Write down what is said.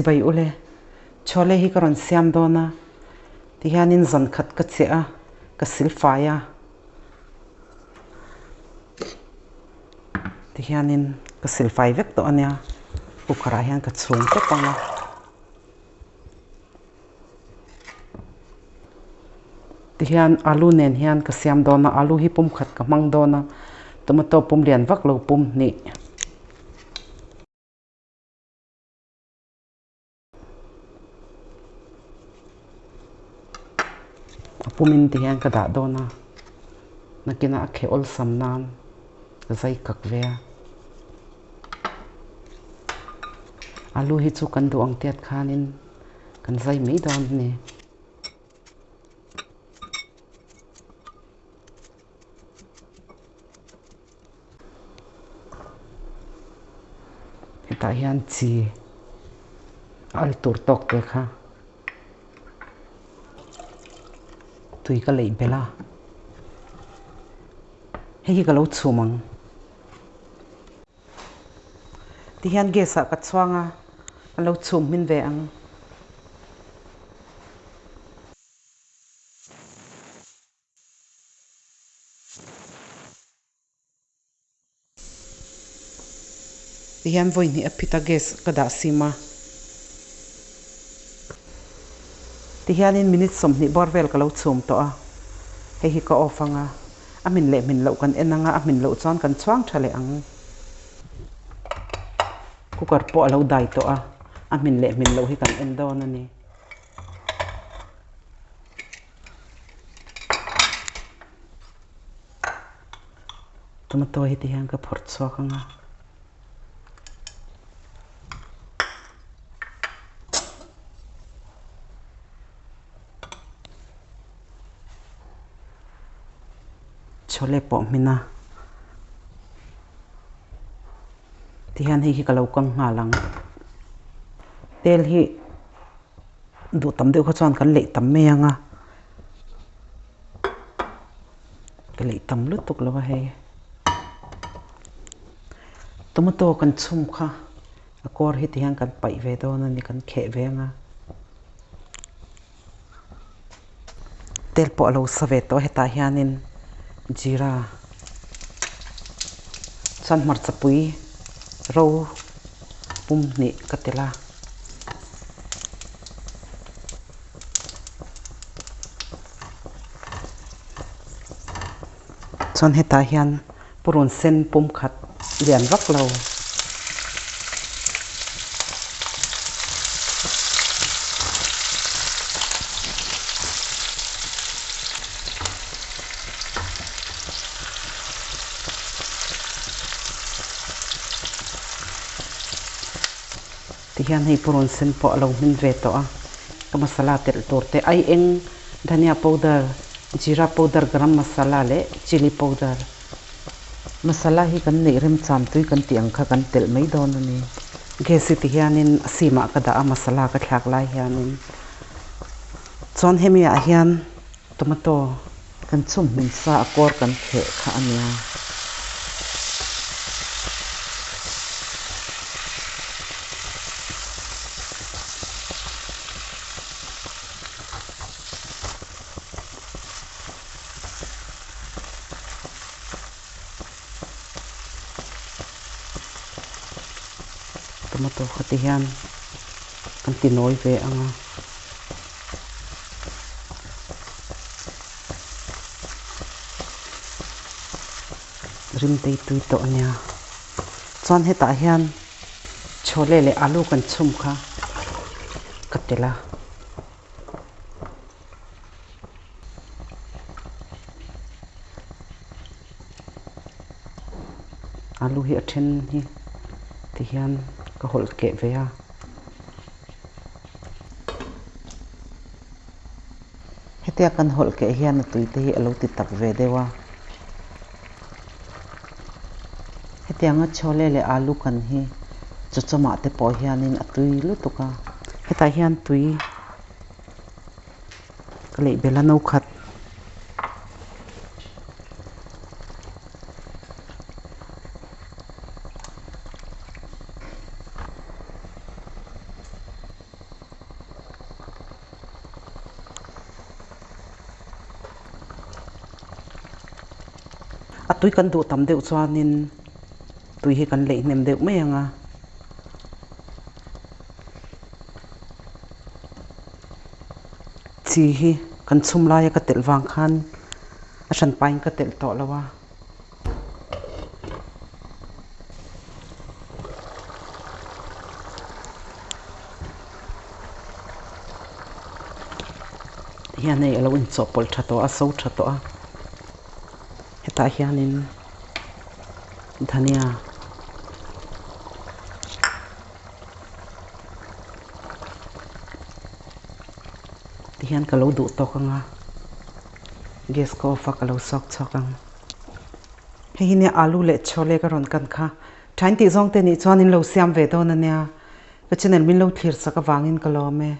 Chibai ule, chhawle hi ka rawn siam dawn a, tihianin zan khat ka chiah a, ka silfai a, tihianin ka silfai vek tawh a nia, cooker ah hian ka chhum tawp ang a. Tihian alu nen hian ka siam dawn a, alu hi pum khat ka hmang dawn a, tomato pum lian vak lo pum hnih. A pumin tihian ka dah dawn a, nakinah a kheh awlsam nan ka zai kak ve a. Alu hi chu kan duh ang tiat khanin kan zai mai dawn a ni. Hetah hian chi al tur tawk te kha tui ka leih belh a, hei hi ka lo chhum ang. Tihian gas ah ka chhuang a, ka lo chhum hmin ve ang. Tihian vawi hnih a phit a gas ka dah sim a. Tihianin minute 20 bawr vel ka lo chhum tawh a, hei hi ka off ang a, a hmin leh hmin loh kan en ang a, a hmin loh chuan kan chhuang tha leh ang. Cooker pawh a lo dai tawh a, a hmin leh hmin loh hi kan en dawn a ni. Tomato hi ti hian ka phawrh chhuak ang a. Chhawle pawh hmin a. Ti hian hei hi ka lo kang nghal ang. Tel hi. Duh tam deuh kha chuan kan leih tam mai ang a, ka leih tam lutuk lo a hei. Tomato kan chhum kha a kawr hi tihian kan paih ve dawn a ni, kan kheh ve ang a. Tel pawh a lo sa ve tawh a hetah hianin jeera chuan hmarcha pui ro pum hnih ka tel a. Chuan hetah hian purun sen pum khat lian vak lo. Tihian hei purun sen pawh a lo hmin ve tawh a, ka masala telh tur te ai eng dhania powder, jeera powder, garam masala leh chilli powder. Masala hi kan neih remcham tui kan tih ang kha kan telh mai dawn a ni. Gas hi tihianin a sim ah ka dah a masala ka thlak lai hianin chuan hemi ah hian tomato kan chhum hmun sa a kawr kan kheh kha a nia. Tomato kha ti hian kan ti nawi ve ang a. Rim tei tui tawh a nia. Chuan hetah hian chhawle leh alu kan chhum kha ka telh a. Alu hi a then hi ti hian ka hawlh keh ve a. Hetia kan hawlh keh hian a tui te hi a lo ti tak ve deuh a. Hetianga chhawle leh alu kan hi chawchawmah te pawh hianin a tui lutuk a. Hetah hian tui ka leih belh a no khat. tui kan duh tam deuh chuanin tui hi kan leih hnem deuh mai ang a. Chi hi kan chhum laia ka telh vang khan a hran pain ka telh tawh lo a. Hian hei a lo inchawhpawlh tha tawh a, so tha tawh a. Hetah hianin dhania tihian ka lo duh tawk ang a, gas ka off a ka lo sawk chhuak ang. Hei hi nia alu leh chhawle ka rawn kan kha. Thain tih zawng te nih chuan in lo siam ve dawn a nia. Ka channel min lo thlir sak avangin ka lawm e.